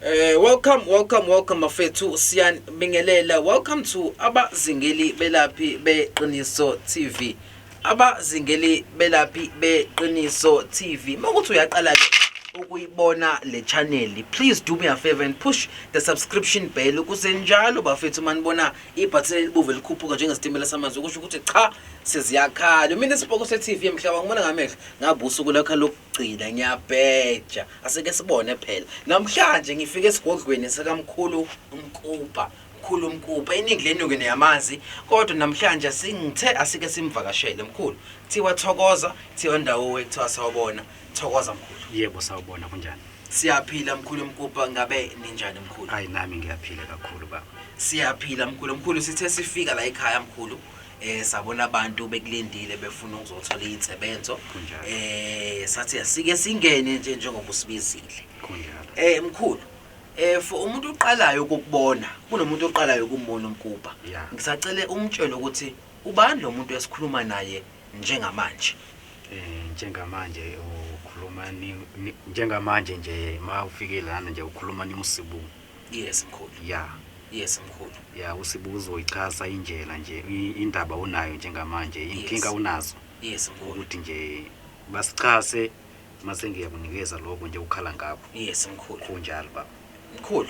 Welcome, welcome, welcome bafethu, siyanibingelela. Welcome to Abazingeli Belaphi Beqiniso TV. Abazingeli Belaphi Beqiniso TV. Makuthi uyaqala ke ukuyibona le channel, please do me a favor and push the subscription bell ukuze njalo bafethu manibona ibhathini elibovu likhuphuka njengesitimela samanzi, ukusho ukuthi cha, seziyakhala. Mina isipoko se-TV emhlaba ngibona ngamehlo ngabe usuku lakho lokugcina, ngiyabheja. Asike sibone phela. Namhlanje ngifike esigodlweni sikaMkhulu Mkupa. Mkhulu Mkupa, iningi lenuke niyamazi, kodwa namhlanje singithe asike simvakashele mkhulu. Kuthiwa thokoza, kuthiwa ndawo, kuthiwa sawubona. Thokoza mkhulu. Yebo, sawubona, kunjani? Siyaphila mkhulu Mkupa, ngabe ninjani mkhulu? Hayi, nami ngiyaphila kakhulu baba. Siyaphila mkhulu. Mkhulu, sithe sifika la ekhaya mkhulu, sabona abantu bekulindile befuna ukuzothola insebenzo. Kunjalo. Sathi asike singene nje njengoba usibizile. Kunjalo. Mkhulu, for umuntu oqalayo ukukubona, kunomuntu oqalayo ukumbona uMkupa. Ngisacele umtshele ukuthi ubani lo muntu esikhuluma naye njengamanje. Njengamanje ukhuluma ni njengamanje nje ma ufike lana nje ukhuluma ni uSibu. Yes mkhulu. Yes mkhulu. Ya, uSibu uzoyichaza indlela nje indaba unayo njengamanje, inkinga unazo. Yes mkhulu. Ukuthi nje basichase mase ngiyakunikeza lokho nje ukhala ngakho. Yes mkhulu. Kunjalo baba. Mkhulu,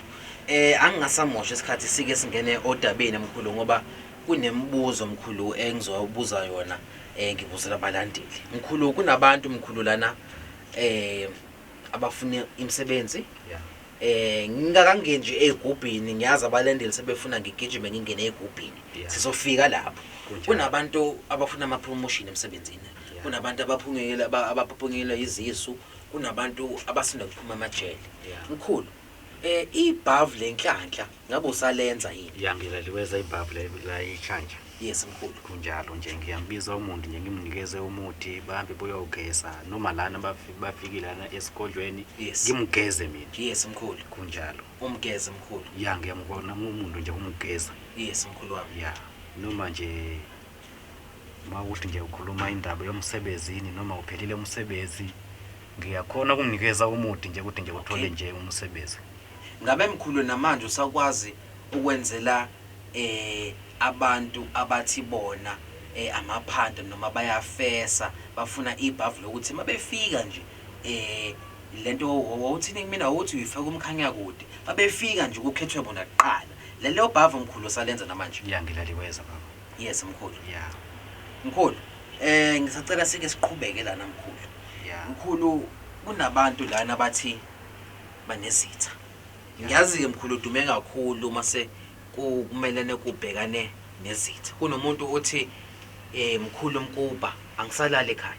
angingasamosha isikhathi, sike singene odabeni mkhulu, ngoba kunemibuzo mkhulu engizobuza yona, ngibuzela abalandeli. Mkhulu, kunabantu mkhulu lana abafuna imisebenzi. Ngingakangeni nje egubhini, ngiyazi abalandeli sebefuna ngigijime ngingene egubhini. Sizofika lapho. Kunabantu abafuna ama promotion emsebenzini. Kunabantu abaphungile, abaphungile izisu, kunabantu abasinda kuphuma amajele. Mkhulu, ibhavu lenhlanhla ngabe usalenza yini? Ya, ngilaliweza ibhavu la ichanja. Yes mkhulu. Kunjalo nje ngiyambiza umuntu nje ngimnikeze umuthi bahambe boyogeza noma lana bafikile lana esigodlweni. Ngimgeze mina. Yes mkhulu. Kunjalo. Umgeze mkhulu. Ya, ngiyambona umuntu nje umgeza. Yes mkhulu wami. Ya, noma nje mawuthi nje ukhuluma indaba yomsebenzini noma uphelile umsebenzi, ngiyakhona ukunikeza umuthi nje ukuthi nje uthole nje umsebenzi. Ngabe mkhulu namanje usakwazi ukwenzela abantu abathi bona amaphanda noma bayafesa bafuna ibhavu lokuthi mabefika nje lento wawuthini kumina, uthi uyifaka umkhanya kude, babefika nje ukukhethwe bona kuqala, lelo bhavu mkhulu salenza namanje? Ya, ngilaliweza baba. Yes mkhulu. Ya. Mkhulu, ngisacela sike siqhubeke lana mkhulu. Ya. Mkhulu, kunabantu lana bathi banezitha. Ngiyazi ke mkhulu udume kakhulu mase kumelene kubhekane nezitha. Kunomuntu othi mkhulu Mkupa angisalali ekhaya.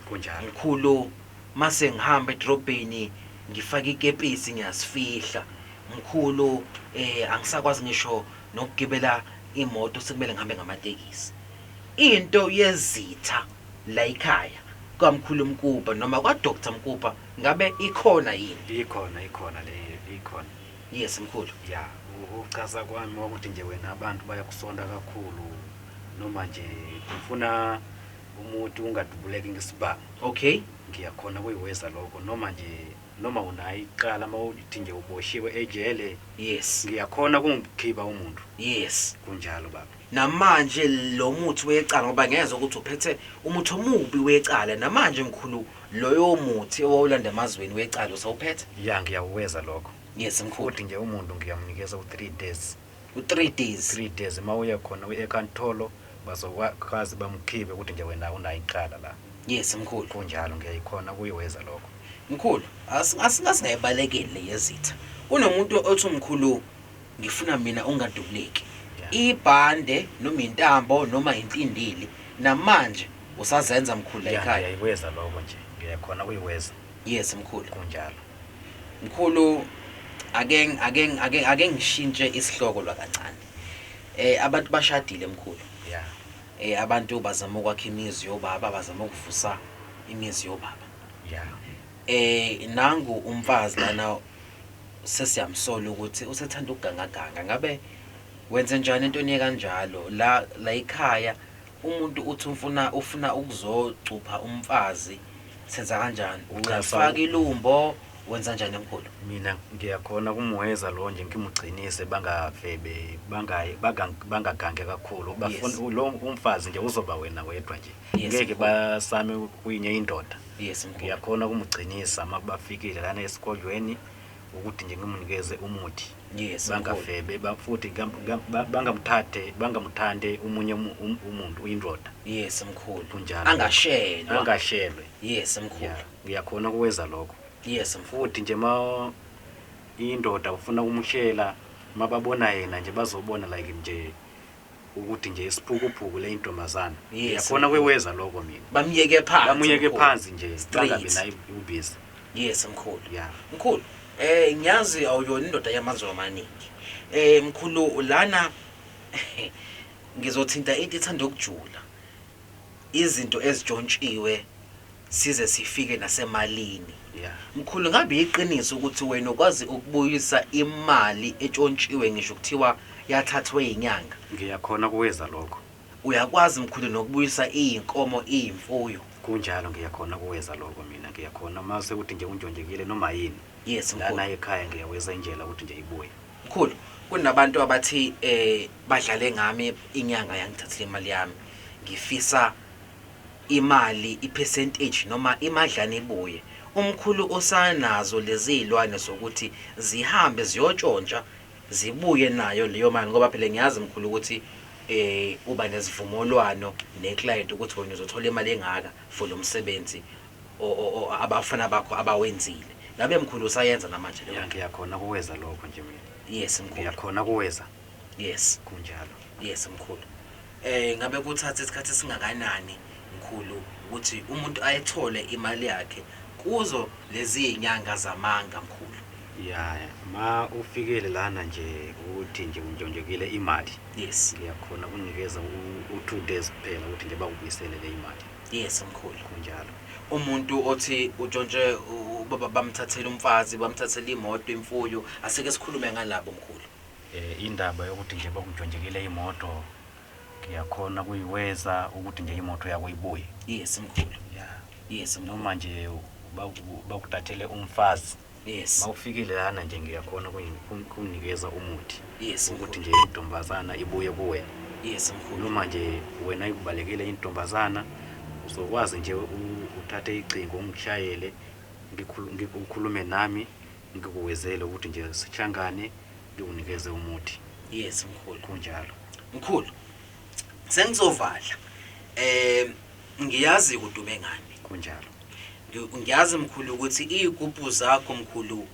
Kunjalo. Mkhulu, mase ngihamba edrobheni ngifaka ikepisi ngiyasifihla. Mkhulu, angisakwazi ngisho nokugibela imoto, sekumele ngihambe ngamatekisi. Into yezitha la ekhaya kwaMkhulu Mkupa noma kwa Dr Mkupa ngabe ikhona yini? Ikhona, ikhona le, ikhona. Yes mkhulu. Ya, ukuchaza kwami ukuthi nje wena abantu bayakusonda kakhulu noma nje ufuna umuntu ungadubuleki ngesibhamu. Ngiyakhona kuyiweza lokho noma nje noma unayo icala mawuthi nje uboshiwe ejele. Ngiyakhona ukumkhiba umuntu. Kunjalo baba. Namanje lo muthi wecala, ngoba ngezwe ukuthi uphethe umuthi omubi wecala, namanje mkhulu loyo muthi owawulanda emazweni wecala usawuphethe? Ya, ngiyawuweza lokho. Yes mkhulu. Futhi nje umuntu ngiyamnikeza u3 days. U3 days. 3 days mawuya khona enkantolo bazokwazi bamkhibe ukuthi nje wena unayo icala la. Yes mkhulu. Kunjalo, ngiyayikhona kuyiweza lokho. Mkhulu, asingayibalekeli le yezitha. Kunomuntu othi mkhulu ngifuna mina ungadubuleki. Ibhande noma intambo noma intindili namanje usazenza mkhulu la ekhaya. Ngiyayiweza lokho nje. Ngiyakhona kuyiweza. Yes mkhulu. Kunjalo. Mkhulu, ake ngishintshe isihloko la kancane. Abantu bashadile mkhulu. Abantu bazama ukwakha imizi yobaba, bazama ukuvusa imizi yobaba. Nangu umfazi lana sesiyamsola ukuthi usethanda ukugangaganga. Ngabe wenze njani entweni kanjalo? La ekhaya umuntu uthi ufuna ukuzocupha umfazi, senza kanjani? Uyafaka ilumbo Wenza njani mkhulu? Mina ngiyakhona kumuweza lo nje, ngimugcinise bangafebe, bangagange kakhulu. Bafuna lo umfazi nje uzoba wena wedwa nje, ngeke basame kuyinye indoda. Yes mkhulu. Ngiyakhona kumugcinisa uma bafikile lana esikolweni ukuthi nje ngimunikeze umuthi. Bangafebe, futhi bangamthathe, bangamthande umunye umuntu uyindoda. Yes mkhulu. Kunjalo. Angashelwa. Angashelwe. Yes mkhulu. Ngiyakhona kuweza lokho. Yes mkhulu. Futhi nje ma indoda ufuna ukumushela, mababona yena nje bazobona like nje ukuthi nje isiphukuphuku le intombazana. Ngiyakhona kuweza lokho mina. Bamyeke phansi. Bamyeke phansi nje, bangabi naye ubhizi. Yes mkhulu. Mkhulu, ngiyazi awuyona indoda yamazwe amaningi. Mkhulu lana ngizothinta into ethanda ukujula. Izinto ezitshontshiwe size sifike nasemalini. Mkhulu, ngabe iqiniso ukuthi wena ukwazi ukubuyisa imali etshontshiwe ngisho kuthiwa yathathwe inyanga? Ngiyakhona kuweza lokho. Uyakwazi mkhulu nokubuyisa izinkomo, izimfuyo? Kunjalo, ngiyakhona kuweza lokho mina. Ngiyakhona mase ukuthi nje untshontshekile noma yini. Yes mkhulu. Lana ekhaya ngiyaweza indlela ukuthi nje ibuye. Mkhulu, kunabantu abathi badlale ngami, inyanga yangithathile imali yami. Ngifisa imali, ipercentage noma imadlana ibuye. Umkhulu osanazo lezi zilwane sokuthi zihambe ziyotshontsha zibuye nayo leyo mali, ngoba phela ngiyazi mkhulu ukuthi uba nesivumelwano neclient ukuthi wena uzothola imali engaka for lo msebenzi abafana bakho abawenzile. Ngabe mkhulu usayenza namanje leyo? Ya, ngiyakhona kuweza lokho nje mina. Yes mkhulu. Ngiyakhona kuweza. Yes. Kunjalo. Yes mkhulu. Ngabe kuthatha isikhathi esingakanani mkhulu ukuthi umuntu ayithole imali yakhe kuzo lezi inyanga zamanga mkhulu? Ya, ma ufikile lana nje ukuthi nje untshontshekile imali. Yes. Ngiyakhona kunikeza u2 days kuphela ukuthi nje bakubuyisele le imali. Yes mkhulu. Kunjalo. Umuntu othi utshontshe ubaba bamthathela umfazi, bamthathela imoto, imfuyo, asike sikhulume ngalabo mkhulu. Indaba yokuthi nje bakuntshontshelile imoto, ngiyakhona kuyiweza ukuthi nje imoto yakho ibuye. Yes mkhulu. Yes mkhulu. Noma nje bakuthathele umfazi. Yes. Mawufikile lana nje ngiyakhona kunikeza umuthi. Yes, Ukuthi mkhulu. nje intombazana ibuye kuwena. Yes mkhulu. Noma nje wena ikubalekele intombazana, uzokwazi nje uthathe icingo ungishayele, ukhulume nami, ngikuwezele ukuthi nje sihlangane, ngikunikeze umuthi. Yes mkhulu. Kunjalo. Mkhulu, sengizovala. Ngiyazi kudume ngani. Kunjalo. Ngiyazi mkhulu ukuthi izigubhu zakho mkhulu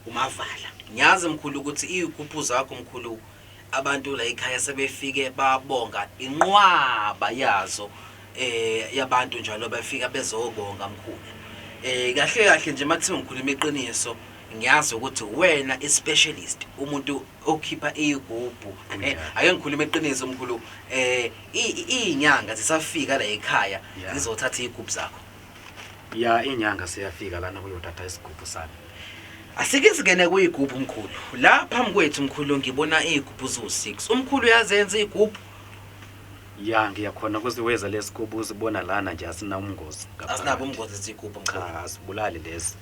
umavala. Ngiyazi mkhulu ukuthi izigubhu zakho mkhulu abantu la ekhaya sebefike babonga inqwaba yazo yabantu njalo bafika bezobonga mkhulu. Kahle kahle nje makuthiwa ngikhuluma iqiniso, ngiyazi ukuthi wena i-specialist, umuntu okhipha igubhu. Ake ngikhulume iqiniso mkhulu, izinyanga zisafika la ekhaya zizothatha izigubhu zakho. Ya, inyanga siyafika lana kuyothatha isigubhu sami. Asike singene kuyigubhu mkhulu. La phambi kwethu mkhulu ngibona izigubhu zo6. Umkhulu uyazenza izigubhu? Ya, ngiyakhona kuziweza lesigubhu uzibona lana nje asina umngozi ngaphakathi. Asinabo umngozi izigubhu mkhulu. Cha, asibulali lezi.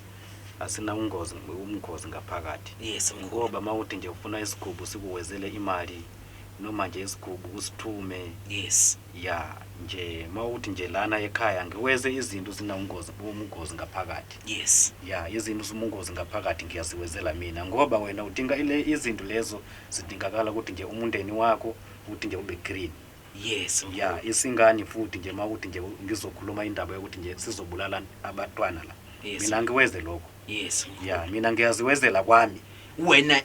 Asina umngozi ngaphakathi. Yes mkhulu. Ngoba mawuthi nje ufuna isigubhu sikuwezele imali noma nje isigubhu usithume. Yes. Ya, nje mawuthi nje lana ekhaya ngiweze izinto zina umngozi ngaphakathi. Yes. Ya, izinto zimungozi ngaphakathi ngiyaziwezela mina ngoba wena udinga ile izinto lezo zidingakala ukuthi nje umndeni wakho uthi nje ube green. Yes, mkhulu. Ya, isingani futhi nje mawuthi nje ngizokhuluma indaba yokuthi nje sizobulala abatwana la. Yes. Mina ngiweze lokho. Yes, mkhulu. Ya, mina ngiyaziwezela kwami. Wena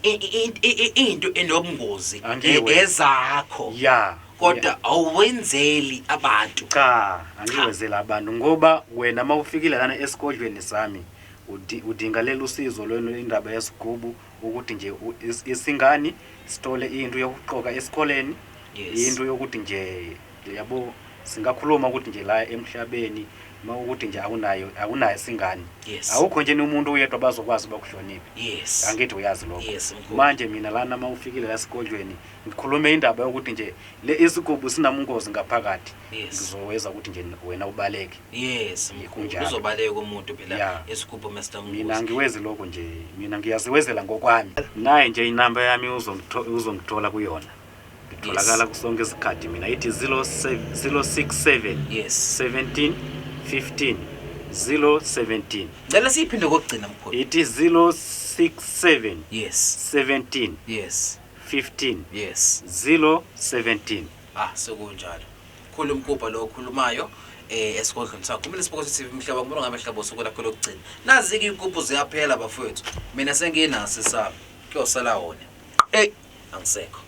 into enobungozi Angiwe. ezakho. Ya. Kodwa awuwenzeli abantu. Cha, angiwenzeli abantu ngoba wena mawufikile lana esigodlweni sami udinga lelu sizo lwenu indaba yesigubu ukuthi nje isingani sithole into yokuqoka esikoleni. Yes. Into yokuthi nje yabo singakhuluma ukuthi nje la emhlabeni Uma ukuthi nje awunayo awunayo singane. Yes. Awukho nje umuntu oyedwa bazokwazi bakuhloniphe. Yes. Angithi uyazi lokho. Yes, mkhulu. Manje mina lana uma ufikile la esigodlweni ngikhulume indaba yokuthi nje le isigubhu sinamungozi ngaphakathi. Yes. Ngizoweza ukuthi nje wena ubaleke. Yes, mkhulu. Kunjalo. Uzobaleka umuntu phela Yeah. isigubhu Master Mina Mngozi. ngiwezi lokho nje mina ngiyaziwezela ngokwami. Naye nje inamba yami uzongithola kuyona. Ngitholakala kusonke isikhathi mina ithi 067 Yes. 17 15 017. Ngicela siyiphinde kokugcina mkhulu. Ithi 067 Yes. 17 Yes. 15 Yes. 017. Ah, sekunjalo. Khulu umkubha lo okhulumayo esigodlweni sakho. Mina Sibongosi TV Mhlaba kumele ngabe mhlaba usuku lakho lokugcina. Nazi ke inkuphu ziyaphela bafowethu. Mina senginaso isami. Kuyosala wona. Ey, angisekho.